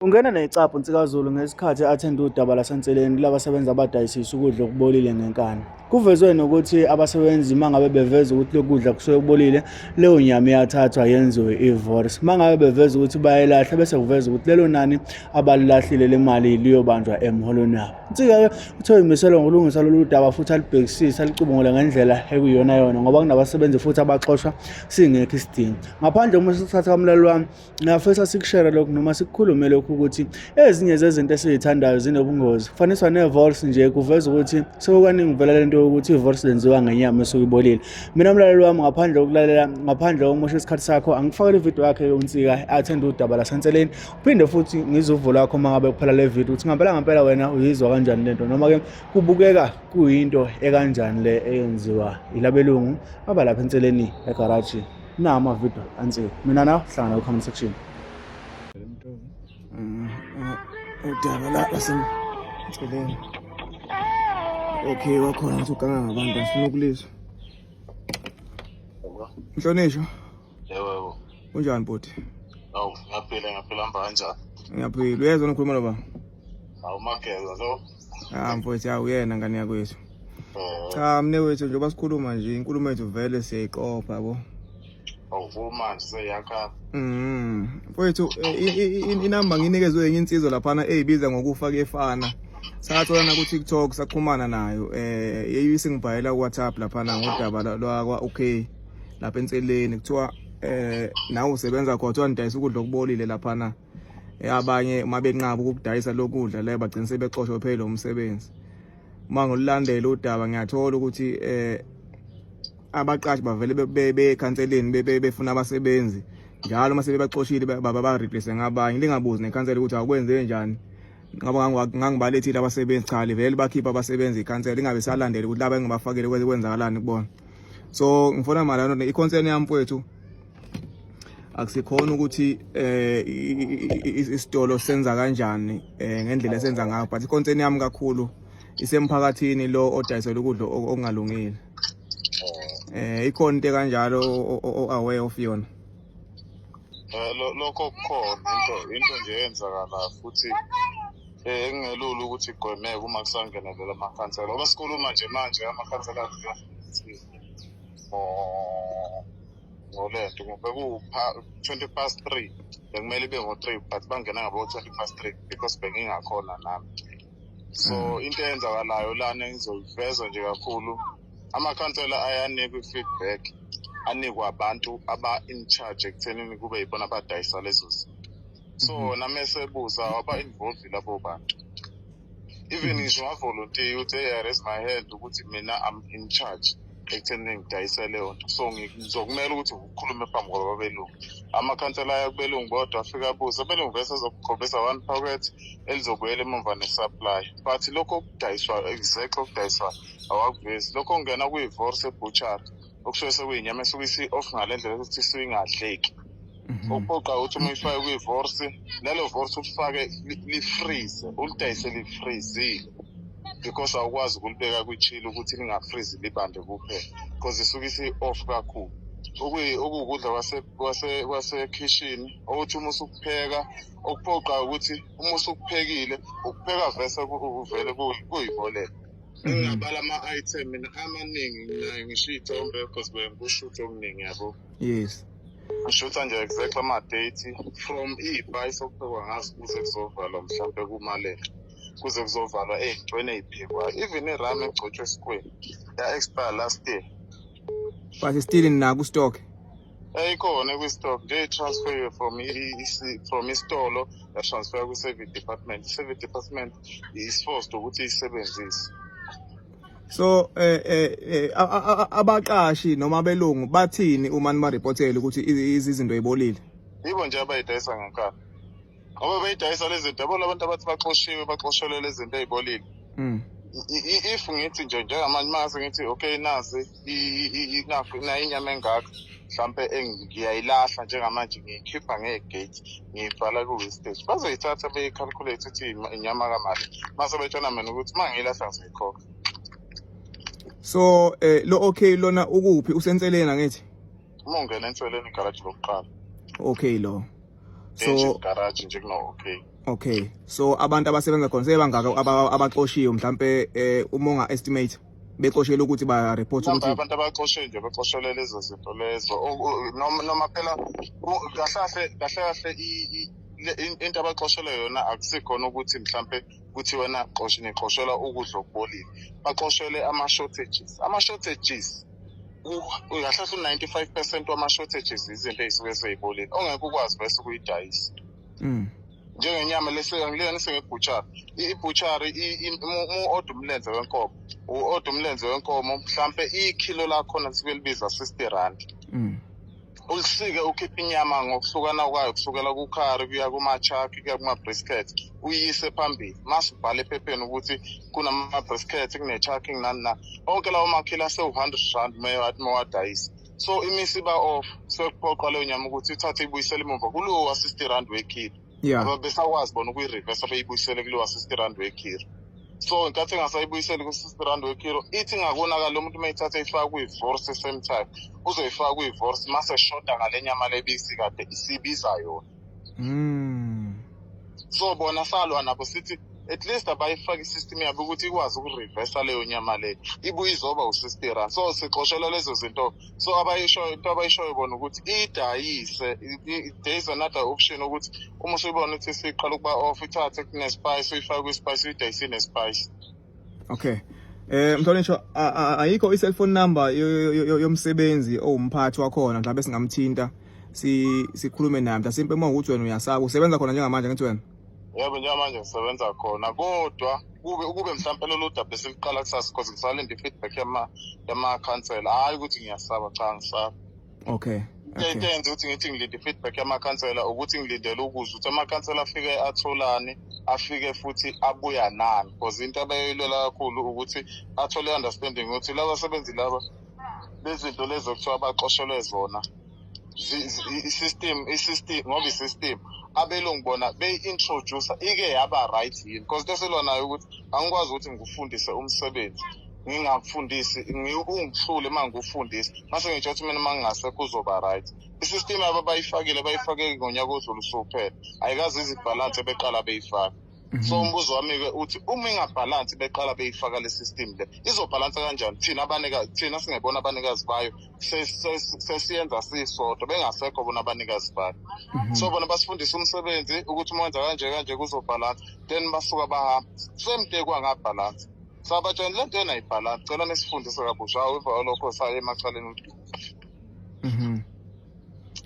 Ungena necaphu uNsikazulu ngesikhathi athenda udaba laseNseleni kulabasebenzi abadayisisa ukudla okubolile ngenkani. Kuvezwe nokuthi abasebenzi uma ngabe beveza ukuthi lokhu kudla kusuke kubolile, leyo nyama iyathathwa yenziwe i-wors. Uma ngabe beveza ukuthi bayayilahla bese kuveza ukuthi lelo nani abalilahlile le mali liyobanjwa emholweni wabo. Nsika-ke uthe uyimisele ngokulungisa lolu daba futhi alibhekisise alicubungule ngendlela ekuyiyona yona ngoba kunabasebenzi futhi abaxoshwa singekho isidingo. Ngaphandle uma sithatha kamlaleli wami Ngiyafisa sikushere lokhu noma sikukhulume lokhu ukuthi ezinye zezinto esizithandayo zinobungozi. Kufaniswa ne-Vols nje kuveza ukuthi sekukaningi kuvela lento yokuthi i-Vols lenziwa ngenyama esuke ibolile. Mina mlaleli wami ngaphandle kokulalela ngaphandle kokumosha isikhathi sakho angikufakele ividiyo yakhe uNsika athenda udaba lasenseleni. Uphinde futhi ngizwe uvo lwakho uma ngabe kuphela le video ukuthi ngampela ngampela wena uyizwa kanjani lento noma ke kubukeka kuyinto ekanjani le eyenziwa yilabelungu abalapha enseleni egaraji. Na ama-video ansi mina nawe hlangana ku-comment section. Udaba la lasemceleni. Okay, wakhona ngathi uganga ngabantu asifuna ukulizwa. Mhlonishwa. Yebo yebo. Unjani bhuti? Awu, ngiyaphila ngiyaphila hamba kanjani? Ngiyaphila. Uyezwa nokhuluma lo baba? Awu Mageza lo. Ah mfowethu ya uyena ngane yakwethu. Eh. Cha mnewethu njengoba sikhuluma nje inkulumo yethu vele siyayiqopha yabo. Awu manje seyakha. Mfowethu eh, inamba nginikezwe enye insizwa laphana eyibiza ngokufa kuyefana. Satholana ku TikTok saxhumana nayo eh yeyisingibhayela ku WhatsApp laphana ngodaba lwakwa okay lapha enseleni kuthiwa eh nawe usebenza khona kuthiwa nidayisa ukudla okubolile laphana. Eh, abanye uma benqaba ukukudayisa lokudla le bagcina sebexoshwe phela umsebenzi uma ngolulandela udaba ngiyathola ukuthi eh abaqashi bavele bekhanseleni befuna abasebenzi njalo uma sebebaxoshile baba ba replace ngabanye lingabuzi nekhansela ukuthi awukwenze njani ngoba ngangibalethile abasebenzi cha livele bakhipha abasebenzi ikhansela ingabe salandela ukuthi laba engibafakile kwenzakalani kubona so ngifuna malana i-concern yami mfowethu akusikhona ukuthi eh isitolo senza kanjani eh ngendlela esenza ngayo but iconcern yami kakhulu isemphakathini lo odayisela ukudla okungalungile eh ikhona into kanjalo aware of yona eh lokho kukhona into into nje eyenzakala futhi eh engelula ukuthi igwemeke uma kusangenelela amakhansela ngoba sikhuluma nje manje amakhansela ngolento bekuwu-20 past 3 bekumele ibe ngo-3 but bangena ngabo-20 past 3 because bengingakhona nami so into eyenzakalayo lana engizoyiveza nje kakhulu amakhansela ayanikwa i-feedback anikwa abantu aba-in charge ekuthenini kube yibona abadayisa lezo zinto so nami esebuza waba-involve labo bantu even ngisho ngavolontiya ukuthi hey, I raise my hand ukuthi mina I'm in charge ekutheni ngidayise leyo nto so ngizokumela ukuthi ngikhulume phambi kwababelungu amakhansela aya kubelungu bodwa afike abuze abelungu bese azokukhombisa one pocket elizobuyela emumva ne-supply but lokho okudayiswa exactly okudayiswa awakuvezi lokho okungena kuyi-vorse ebutchery okusuke sekuyinyama esuke isi-off ngale ndlela yokuthi isuke ingadleki okuphoqa ukuthi uma uyifake kwivorsi lelo vorsi ulifake lifreeze ulidayise lifreezile because awukwazi ukulibeka kwichili ukuthi lingafreeze libande kuphela because isuke isi-off kakhulu okuwukudla kwasekhishini okuthi uma usukupheka okuphoqa ukuthi uma usukuphekile ukupheka vese kuvele kuyiboleka ngingabala ama-item mina amaningi nginayo ngisho iy'thombe because bengikushutha okuningi yabo yes ngishutha nje exactly ama-date from iy'payisi okuphekwa ngazo kuze kuzovalwa mhlawumpe kumalele kuze kuzovalwa ey'ntweni ey'phekwayo even iram egcotshwe esikhweni ya-expire last year but still ninaku stock ikhona kwi-stock nje i-transfer from from isitolo yatransfer kwi-service department i-service department is forced ukuthi iyisebenzise so eh, eh, eh abaqashi noma abelungu bathini uma nibarepotele ukuthi izinto ezibolile yibo nje abayidayisa ngenkani ngoba beyidayisa lezi zinto yabo labantu abathi baxoshiwe baxoshelwe lezi zinto ey'bolile if ngithi nje njengamanje mase ngithi okay nazi nayo inyama engaka mhlampe ngiyayilahla njengamanje ngiyikhipha ngegate ngiyibhala ku-wastage bazoyithatha beyi-calculate ukuthi inyama kamali mase betshona mina ukuthi uma ngiyilahla ngizoyikhokha so eh lo okay lona ukuphi usenseleni angithi uma ungena enseleni igaraji lokuqala okay lo. So garage nje kuno okay. Okay, so abantu abasebenza khona sebangaka abaxoshiwe mhlambe uma unga estimate bexoshelwe ukuthi ba report ukuthi abantu abaxoshiwe nje bexoshelwe lezo zinto lezo noma phela kahle kahle into abaxoshelwe yona akusikhona ukuthi mhlambe kuthi wena xoshi nixoshelwa ukudla okubolile, baxoshelwe ama-shortages. Ama-shortages kahle kahle u-95% wama-shortages izinto ey'suke sey'bolile ongeke ukwazi bese ukuyidayisa. Njengenyama lesilinganise ngebhuchari, ibhuchari u-oda umlenze wenkomo, u-oda umlenze wenkomo mhlampe ikhilo lakhona lisuke libiza 60 rand. Ulisike ukhiphe inyama ngokuhlukana kwayo kusukela kukhari kuya kuma-chuck kuya kuma-brisket, uyiyise phambili mase ubhale ephepheni ukuthi kunama-brisket, kune-chuck, nani nani, onke lawo makhilo asewu-100 rand mewadayisa. So imisi iba off, sekuphoqa leyo nyama ukuthi uthathe ibuyisele emuva kulowo wa-60 rand wekhilo. Ababesakwazi bona ukuyi-reverse beyibuyisele kulowa 60 rand wekhilo. So ngenkathi engasayibuyiseli ku-60 rand wekhilo, ithi ingakonakala lo muntu uma eyithatha eyifaka kwi-wors same time uzoyifaka kwi-wors mase shoda ngale nyama lebisi kade isibiza yona. So bona salwa nabo sithi at least abayifake i-system yabo ukuthi ikwazi ukureversa leyo nyama leyo ibuye izoba u-60 rand. So sixoshelwa lezo zinto. So abayishoyo into abayishoyo bona ukuthi idayise, there is another option ukuthi uma usuyibona ukuthi siqala ukuba off, ithathe kune-spice uyifake kwi-spice uyidayise ine-spice. Okay. Mhlonishwa, ayikho i-cellphone number yomsebenzi owumphathi wakhona mhlawumbe singamthinta sikhulume naye mhlasimpe uma ukuthi wena uyasaba usebenza khona njengamanje ngithi wena? Yebo, njengamanje ngisebenza khona, kodwa kube mhlawumbe lolu daba besiliqala kusasa because ngisalinde i-feedback yamakhansela. Hhayi ukuthi ngiyasaba, cha ngisaba. Into eyenza ukuthi ngithi ngilinde i-feedback yamakhansela ukuthi ngilindele ukuzwa ukuthi amakhansela afike atholani, afike futhi abuya nani, because into abayilwela kakhulu ukuthi athole i-understanding ukuthi laba basebenzi laba bezinto lezi okuthiwa baxoshelwe zona i-system ngoba i-system abelungu bona beyi-introduce ike yaba right yini, because into esilwa nayo ukuthi angikwazi ukuthi ngikufundise umsebenzi ngingakufundisi ungihlule uma ngikufundisa mase ngitsho ukuthi mina uma ngingasekho uzoba right. I-system yabo abayifakile bayifake ngonyaka odlule usuphela, ayikaze izibhalanse beqala beyifaka. So umbuzo wami-ke uthi uma ingabhalansi beqala beyifaka le system le izobhalansa kanjani thina abanikazi, thina singebona abanikazi bayo, sesiyenza sisodwa bengasekho bona abanikazi bayo. So bona basifundisa umsebenzi ukuthi uma wenza kanje kanje kuzobhalansa, then basuka bahamba same day kwangabhalansa. Sabatshela le nto yena ayibhalansi, cela nisifundise kabusha. Hawu, emva kwalokho saye emacaleni.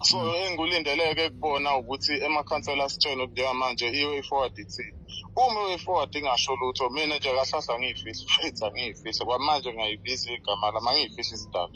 So engikulindeleke kubona ukuthi emakhansela asitshele ukuthi njengamanje i-way forward ithini. Uma i-way forward ingasho lutho, mina nje kahlahla angiyifihli futhi angiyifihli kwamanje, ngiyayibiza igama lami, angiyifihli isidaba,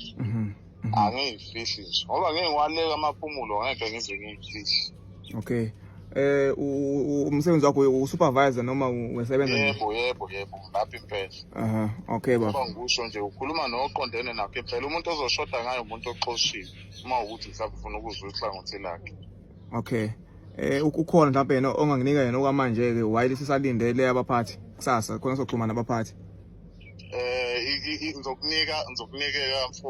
angiyifihli nje ngoba ngeke ngiwaleke amaphumulo, ngeke ngize ngiyifihli. Okay. Umsebenzi wakho u-supervisor noma usebenza nje? Yebo, yebo, yebo, ngilapha impela. Aha, okay baba. Ngoba ngikusho nje ukhuluma noqondene nakho impela, umuntu ozoshoda ngayo umuntu oxoshiwe uma ukuthi mhlawumbe ufuna ukuzwa uhlangothi lakhe. Okay. Ukhona mhlawumbe yena onganginika yena okwamanje ke while sisalindele abaphathi kusasa khona soxhumana nabaphathi. Ngizokunika mfo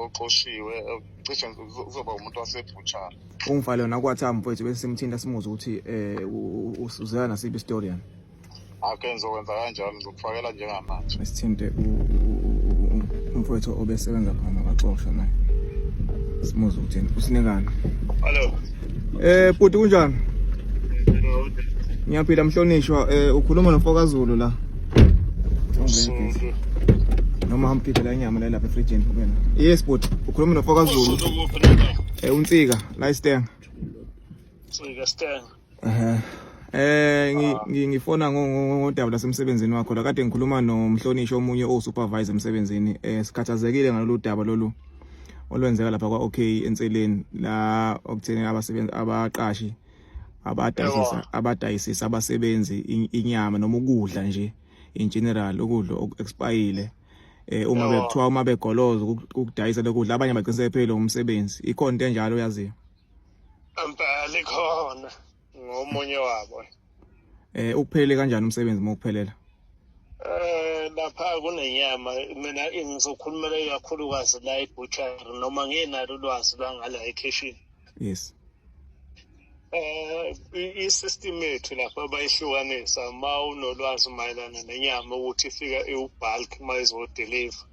oxoshiwe, cishe kuzoba umuntu wasebhuchara. Ungifale yona ku WhatsApp mfowethu bese simthinta simuze ukuthi uzela nasiphi story yana. Ake ngizokwenza kanjalo, ngizokufakela njengamanje. Sithinte umfowethu obesebenza khona waxoshwa naye. Simuze ukuthi usinikani. Hello. Bhuti kunjani? Ngiyaphila mhlonishwa, ukhuluma noMfokaZulu la. Noma hamba ukhiphe la inyama la lapha efrijini ubena. Yes bhuti, ukhuluma noMfokaZulu. Unsika la istenga. Nsika Stenga. Ngifona ngodaba lasemsebenzini wakho la, kade ngikhuluma nomhlonishwa omunye o-supervisor emsebenzini. Sikhathazekile ngalolu daba lolu olwenzeka lapha kwa OK enseleni la okutheni abasebenzi abaqashi abadayisisa abasebenzi inyama noma ukudla nje in general, ukudla oku-expire. Uma bekuthiwa uma begoloza ukudayisa lokudla abanye bagcina sebephele umsebenzi. Ikhona into enjalo oyaziyo? Impela ikhona, ngomunye wabo. Uphelele kanjani umsebenzi uma uphelela? Lapha kunenyama, mina ngizokhulumela ikakhulukazi la ebutchery noma nginalo ulwazi lwangala ekhishini. Yes. I-system yethu lapha bayihlukanisa, ma unolwazi mayelana nenyama ukuthi ifika iwu-bulk ma izodeliver.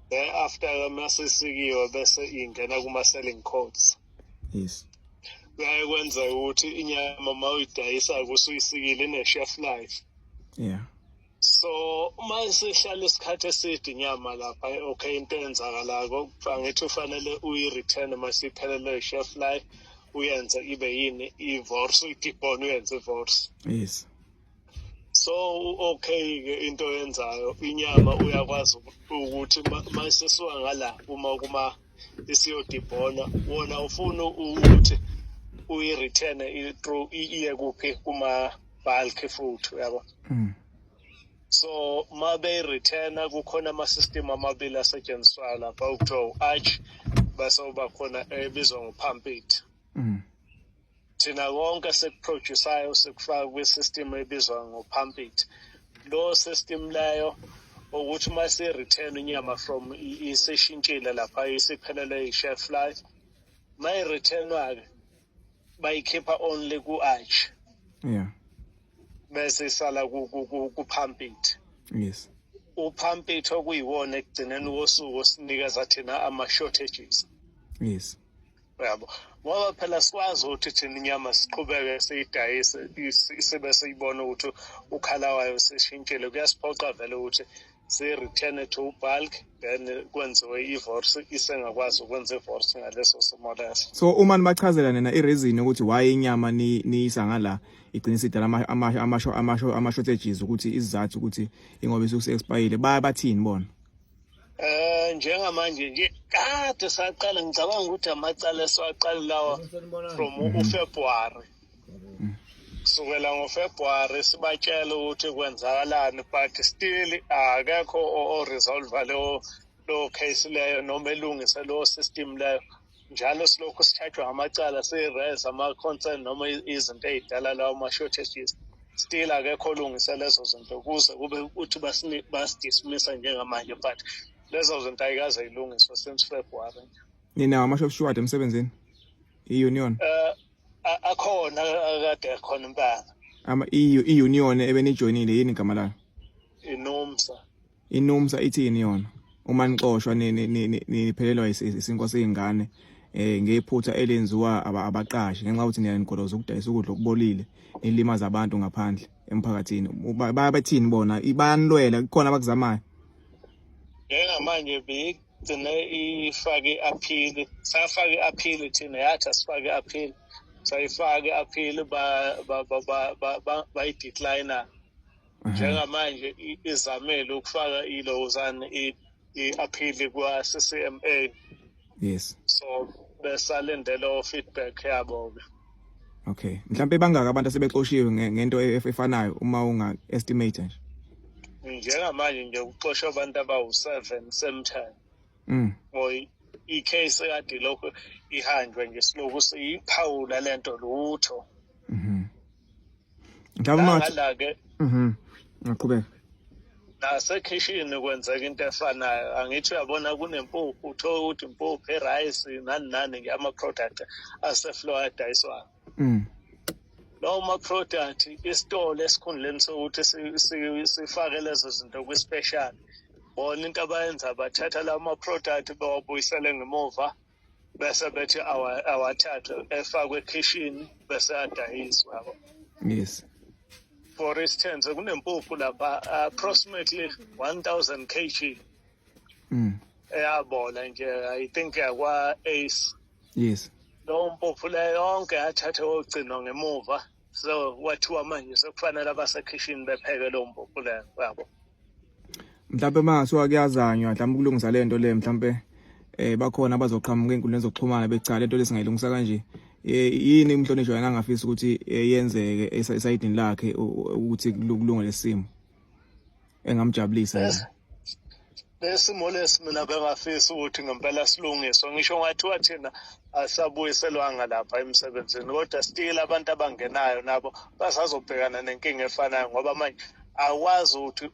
Then after masisikiwe bese ingena kuma-selling codes. Kuyaye kwenzeka ukuthi inyama ma uyidayisa kusuyisikile ine-shelf life. So uma isihlala isikhathi eside inyama lapha, okay, into eyenzakalako angithi ufanele uyi-return uma isiphelelwe i-shelf life, uyenze ibe yini, i-wors, uyi-debone, uyenze i-wors. So okay-ke, into oyenzayo inyama uyakwazi ukuthi ma isisuka ngala uma kuma isiyodibhona, wona ufuna ukuthi uyi-return through iye kuphi, kuma-bulk futhi, uyabo. So ma beyi-returna kukhona ama-system amabili asetshenziswayo lapha, okuthiwa u-arch bese uba khona ebizwa ngo-Pumpit. Thina konke sekuproduce-ayo sikufaka kwi-system ebizwa ngo-Pumpit. Lo system leyo ukuthi uma si-return inyama from isishintshile lapha, isiphelele i-shelf life, ma i-returnwa-ke bayikhipha only ku-arch bese isala ku-Pumpit. U-Pumpit okuyiwona ekugcineni kosuku osinikeza thina ama-shortages. Yabo, ngoba phela sikwazi ukuthi thina inyama siqhubeke siyidayise sibe siyibona ukuthi u-colour wayo sishintshile. Kuyasiphoqa vele ukuthi si-return to bulk, then kwenziwe i-wors, isengakwazi ukwenza i-wors ngaleso simo leso. So uma nibachazela nina i-reason ukuthi why inyama niyisa ngala igcina isidala ama shortages, ukuthi isizathu ukuthi ingoba isuke expire, baya bathini bona? Njengamanje nje kade saqala, ngicabanga ukuthi amacala esiwaqala lawa from uFebruary, kusukela ngoFebruary sibatshela ukuthi kwenzakalani, but still akekho o-resolve leyo case leyo noma elungise leyo system leyo. Njalo silokhu sithathwa ngamacala, siyi-raise ama-concern noma izinto ey'dala lawo ma-shortages, still akekho olungise lezo zinto kuze kube ukuthi basidismissa njengamanje, but lezo zinto ayikaze yilungiswe since February. Ninawo ama-shop steward emsebenzini, i-union? Akhona, akade ekhona impela. Ama i-union ebenijoyinile, yini igama layo? INUMSA. INUMSA ithini yona uma nixoshwa, niphelelwa isinkwa seyingane ngephutha elenziwa abaqashi ngenxa yokuthi niyanigoloza ukudayisa ukudla okubolile, nilimaza abantu ngaphandle emphakathini? Bayabathini bona? Bayanilwela? Kukhona abakuzamayo? Njengamanje beyigcine ifake i-appeal, safaka i-appeal thina, yathi asifake i-appeal, sayifaka i-appeal, bayi-decline. Njengamanje izamile ukufaka ilowuzane i-appeal kwa-CCMA. So besalindele o-feedback yabo-ke. Okay, mhlawumbe bangaka abantu asebexoshiwe ngento efanayo uma unga estimate nje? Njengamanje nje kuxoshwe abantu abawu-7 same time. Or i-case ekade lokhu ihanjwe nje, silokhu siyiphawula lento, lutho. Mhlawumbe uma Nangala-ke Ngaqhubeka. Nasekhishini kwenzeka into efanayo. Angithi uyabona kunempuphu, uthole ukuthi impuphu, irayisi, nani nani nje, ama-product ase-floor adayiswayo. Lawo ma-product isitolo esikhundleni sokuthi sifake lezo zinto kwi-special, bona into abayenza bathatha lawo ma-product bawabuyisele ngemuva, bese bethi awathathwe efakwe ekhishini bese adayiswa, yabo. For instance, kunempuphu lapha approximately 1000 kg eyabola nje, I think yakwa Ace. Lowo mpuphu leyo yonke yathathwa yogcinwa ngemuva, so kwathiwa manje sekufanele abasekhishini bepheke lowo mpuphu leyo, yabo. Mhlawumbe mangathiwa kuyazanywa mhlawumbe ukulungisa le nto le, mhlawumbe bakhona abazoqhamuka ey'nkundleni zokuxhumana becha le nto lesingayilungisa kanje, yini umhlonishwa yena angafisa ukuthi yenzeke esayidini lakhe ukuthi kulunge lesimo engamjabulisa yena? Lesimo lesi mina bengafisa ukuthi ngempela silungiswe, ngisho ngathiwa thina asabuyiselwanga lapha emsebenzini, kodwa still abantu abangenayo nabo basazobhekana nenkinga efanayo, ngoba manje akwazi ukuthi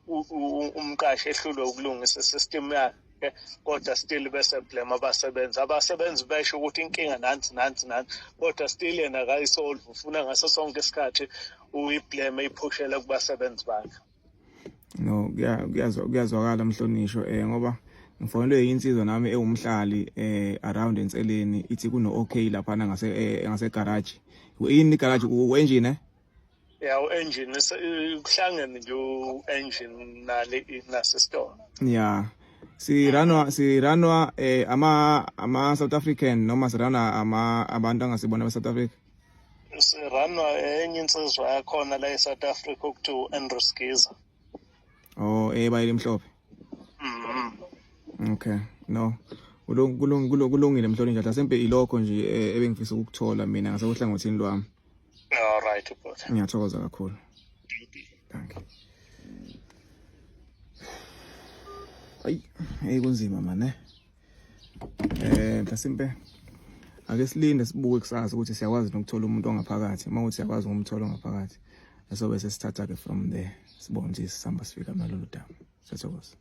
umqashi ehlulwe ukulungisa isystem yakhe. yakhe, kodwa still bese blame abasebenzi. Abasebenzi besho ukuthi inkinga nansi nansi nansi, kodwa still yena akayisolve, ufuna ngaso sonke isikhathi uyiblame, iphushele kubasebenzi bakhe. No, kuyazwakala mhlonishwa, ngoba ngifonelwe insizwa nami ewumhlali around enseleni, ithi kuno OK laphana ngase garage. Yini garage? U-engine, eh? Ya, u-engine, kuhlangene nje u-engine nale nasesitolo. Ya, siranwa ama South African noma siranwa ama abantu angasibona be South Africa? Siranwa enye insizwa yakhona la e-South Africa okuthiwa u-Andrew Skiza. Oh, bayile mhlophe. Okay, no. Kulungile mhlonishwa, mhlasimpe ilokho nje ebengifisa ukukuthola mina ngasekuhlangothini lwami. All right, bhuti. Ngiyathokoza kakhulu. Thank you. Ayi, hey, kunzima man, eh. Mhlasimpe ake silinde sibuke kusasa ukuthi siyakwazi nokuthola umuntu ongaphakathi. Uma uthi siyakwazi ukumthola ongaphakathi, sobe sesithatha ke from there, sibone ukuthi sihamba sifika nalolu daba. Siyathokoza.